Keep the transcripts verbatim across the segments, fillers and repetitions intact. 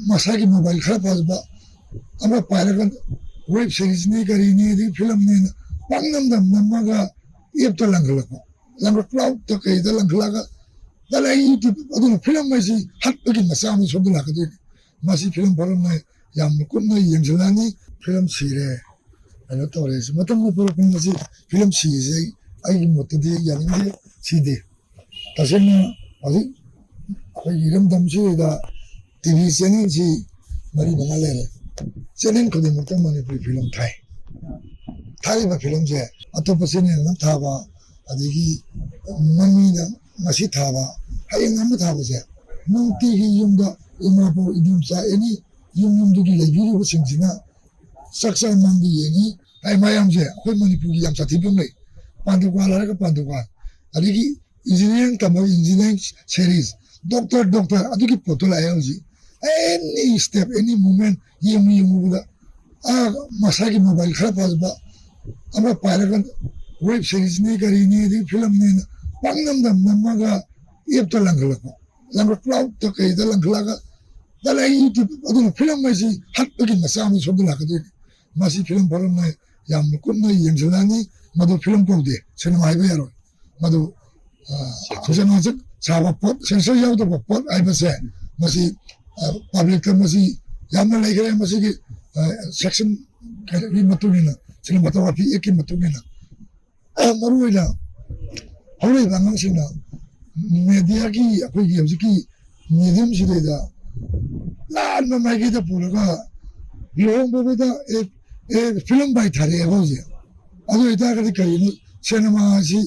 ꯃꯁꯥꯒꯤ ꯃꯣꯕꯥꯏꯜ ꯈꯔ ꯐꯖꯕ ꯑꯃ ꯄꯥꯏꯔꯒ ꯋꯦꯕ ꯁꯤꯔꯤꯁꯅꯤ ꯀꯔꯤꯅꯤ ꯑꯗꯒꯤ ꯐꯤꯂꯝꯅꯦꯅ ꯄꯪꯅꯝꯗ ꯅꯝꯃꯒ ꯑꯦꯞꯇ ꯂꯪꯈꯠꯂꯛꯄ, ꯂꯪꯈꯠ ꯀ꯭ꯂꯥꯎꯗꯇ ꯀꯩꯗ ꯂꯪꯈꯠꯂꯛꯑꯒ ꯗꯥꯏꯔꯦꯛ ꯌꯨꯇ꯭ꯌꯨꯕ꯫ ꯑꯗꯨꯅ ꯐꯤꯂꯝ ꯍꯥꯏꯁꯤ ꯍꯠꯄꯒꯤ ꯃꯆꯥꯛ ꯑꯃ ꯁꯣꯝꯗ ꯂꯥꯛꯀꯗꯣꯏꯅꯤ꯫ ꯃꯁꯤ ꯐꯤꯂꯝ ꯐꯣꯔꯝꯅ ꯌꯥꯝꯅ ꯀꯨꯞꯅ ꯌꯦꯡꯁꯤꯜꯂꯛꯑꯅꯤ꯫ ꯐꯤꯂꯝ ꯁꯤꯔꯦ, ꯀꯩꯅꯣ ꯇꯧꯔꯦ, ꯃꯇꯝꯅ ꯄꯨꯔꯛꯄꯅꯤ꯫ ꯃꯁꯤ ꯐꯤꯂꯝ ꯁꯤꯔꯤꯁꯦ ꯑꯩ, ꯑꯩꯒꯤ ꯃꯣꯠꯇꯗꯤ ꯑꯩ ꯌꯥꯅꯤꯡꯗꯦ, ꯁꯤꯗꯦ꯫ ꯇꯁꯦꯡꯅ ꯍꯧꯖꯤꯛ ꯑꯩꯈꯣꯏꯒꯤ ꯏꯔꯝꯗꯝꯁꯤꯗ ꯇꯤ ꯚꯤ ꯆꯦꯅꯦꯜꯁꯤ ꯃꯔꯤ ꯃꯉꯥ ꯂꯩꯔꯦ꯫ ꯆꯦꯅꯦꯜ ꯈꯨꯗꯤꯡꯃꯛꯇ ꯃꯅꯤꯄꯨꯔꯤ ꯐꯤꯂꯝ ꯊꯥꯏ꯫ ꯊꯥꯔꯤꯕ ꯐꯤꯂꯝꯁꯦ ꯑꯇꯣꯞꯄ ꯆꯦꯅꯦꯜꯅ ꯊꯥꯕ, ꯑꯗꯒꯤ ꯃꯃꯤꯅ ꯉꯁꯤ ꯊꯥꯕ, ꯍꯌꯦꯡ ꯑꯃ ꯊꯥꯕꯁꯦ, ꯅꯨꯡꯇꯤꯒꯤ ꯌꯨꯝꯗ ꯏꯃꯥꯕꯣꯛ, ꯏꯗꯣꯝꯆꯥ, ꯑꯦꯅꯤ ꯌꯨꯝ ꯌꯨꯝꯗꯨꯒꯤ ꯂꯩꯕꯤꯔꯤꯕꯁꯤꯡꯁꯤꯅ ꯆꯥꯛ ꯆꯥ ꯃꯥꯡꯗ ꯌꯦꯡꯉꯤ꯫ ꯍꯥꯏ ꯃꯌꯥꯝꯁꯦ ꯑꯩꯈꯣꯏ ꯃꯅꯤꯄꯨꯔꯒꯤ ꯌꯥꯝ ꯁꯥꯊꯤꯕ ꯑꯃ ꯂꯩ꯫ ꯄꯥꯟꯗꯨꯀꯥꯟ ꯍꯥꯏꯔꯒ ꯄꯥꯟꯗꯨꯀꯥꯟ, ꯑꯗꯒꯤ ꯏꯟꯖꯤꯅꯤꯌꯥꯔꯤꯡ ꯇꯝꯕ ꯏꯟꯖꯤꯅꯤꯌꯥꯔꯤꯡ ꯁꯦꯔꯤꯁ, ꯗꯣꯛꯇꯔ, ꯗꯣꯛꯇꯔ ꯑꯗꯨꯒꯤ ꯄꯣꯠꯇꯣ ꯂꯥꯛꯑꯦ ꯍꯧꯖꯤꯛ꯫ ꯑꯦꯅꯤ ꯁ꯭ꯇꯦꯞ, ꯑꯦꯅꯤ ꯃꯨꯚꯃꯦꯟ ꯌꯦꯡꯉꯨ ꯌꯦꯡꯉꯨꯕꯗ, ꯑꯥ, ꯃꯁꯥꯒꯤ ꯃꯣꯕꯥꯏꯜ ꯈꯔ ꯐꯖꯕ ꯑꯃ ꯄꯥꯏꯔꯒ ꯋꯦꯕ ꯁꯤꯔꯤꯁꯅꯤ ꯀꯔꯤꯅꯤ ꯑꯗꯒꯤ ꯐꯤꯂꯝꯅꯦꯅ ꯄꯪꯅꯝꯗ ꯅꯝꯃꯒ ꯑꯦꯞꯇ ꯂꯪꯈꯠꯂꯛꯄ, ꯂꯪꯈꯠ ꯀ꯭ꯂꯥꯎꯗꯇ ꯀꯩꯗ ꯂꯪꯈꯠꯂꯛꯑꯒ ꯗꯥꯏꯔꯦꯛ ꯌꯨꯇ꯭ꯌꯨꯕ꯫ ꯑꯗꯨꯅ ꯐꯤꯂꯝ ꯍꯥꯏꯁꯤ ꯍꯠꯄꯒꯤ ꯃꯆꯥꯛ ꯑꯃ ꯁꯣꯝꯗ ꯂꯥꯛꯀꯗꯣꯏꯅꯤ꯫ ꯃꯁꯤ ꯐꯤꯂꯝ ꯐꯣꯔꯝꯅ ꯌꯥꯝꯅ ꯀꯨꯞꯅ ꯌꯦꯡꯁꯤꯜꯂꯛꯑꯅꯤ꯫ ꯃꯗꯨ ꯐꯤꯂꯝ ꯀꯧꯗꯦ, ꯁꯤꯅꯦꯃꯥ ꯍꯥꯏꯕ ꯌꯥꯔꯣꯏ꯫ ꯃꯗꯨ, ꯑ, ꯁꯦꯟꯁꯔ ꯉꯥꯛꯆꯛ ꯁꯥꯕ ꯄꯣꯠ, ꯁꯦꯟꯁꯔ ꯌꯥꯎꯗꯕ ꯄꯣꯠ ꯍꯥꯏꯕꯁꯦ, ꯃꯁꯤ, ꯑ, ꯄꯕ꯭ꯂꯤꯛꯇ ꯃꯁꯤ ꯌꯥꯝꯅ ꯂꯩꯈ꯭ꯔꯦ꯫ ꯃꯁꯤꯒꯤ, ꯑ, ꯁꯦꯛꯁꯟ ꯀꯩꯅꯣꯒꯤ ꯃꯇꯨꯡ ꯏꯟꯅ, ꯁꯤꯅꯦꯃꯥꯇꯣꯒ꯭ꯔꯥꯐꯤ ꯑꯦꯛꯀꯤ ꯃꯇꯨꯡ ꯏꯟꯅ, ꯑ, ꯃꯔꯨꯑꯣꯏꯅ ꯍꯧꯔꯛꯏꯕ ꯑꯉꯥꯡꯁꯤꯡꯅ ꯃꯦꯗꯤꯌꯥꯒꯤ, ꯑꯩꯈꯣꯏꯒꯤ ꯍꯧꯖꯤꯛꯀꯤ ꯃꯦꯗꯤꯌꯝꯁꯤꯗꯩꯗ ꯂꯥꯟꯕ ꯃꯥꯏꯀꯩꯗ ꯄꯨꯔꯒ ꯂꯨꯍꯣꯡꯕꯗ, ꯑꯦ, ꯑꯦ, ꯐꯤꯂꯝ ꯕꯥꯏ ꯊꯥꯔꯛꯑꯦꯕ ꯍꯧꯖꯤꯛ꯫ ꯑꯗꯨ ꯑꯣꯏꯇꯥꯔꯒꯗꯤ ꯀꯔꯤꯅꯣ, ꯁꯤꯅꯦꯃꯥ ꯑꯁꯤ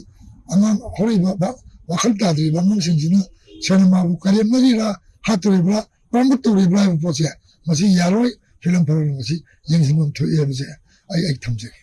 ꯑꯉꯥꯡ ꯍꯧꯔꯛꯏꯕ ꯚꯥ-, ꯋꯥꯈꯜ ꯇꯥꯗ꯭ꯔꯤꯕ ꯑꯉꯥꯡꯁꯤꯡꯁꯤꯅ ꯁꯤꯅꯦꯃꯥꯕꯨ ꯀꯔꯦꯝꯅꯔꯤꯔꯥ, ꯍꯥꯠꯇꯣꯔꯤꯕ꯭ꯔꯥ, ꯄ꯭ꯔꯃꯣꯠ ꯇꯧꯔꯤꯕ꯭ꯔꯥ ꯍꯥꯏꯕ ꯄꯣꯠꯁꯦ, ꯃꯁꯤ ꯌꯥꯔꯣꯏ꯫ ꯐꯤꯂꯝ ꯐꯣꯔꯝ ꯑꯁꯤ ꯌꯦꯡꯁꯤꯟꯐꯝ ꯊꯣꯛꯏ ꯍꯥꯏꯕꯁꯦ ꯑꯩ, ꯑꯩ ꯊꯝꯖꯒꯦ꯫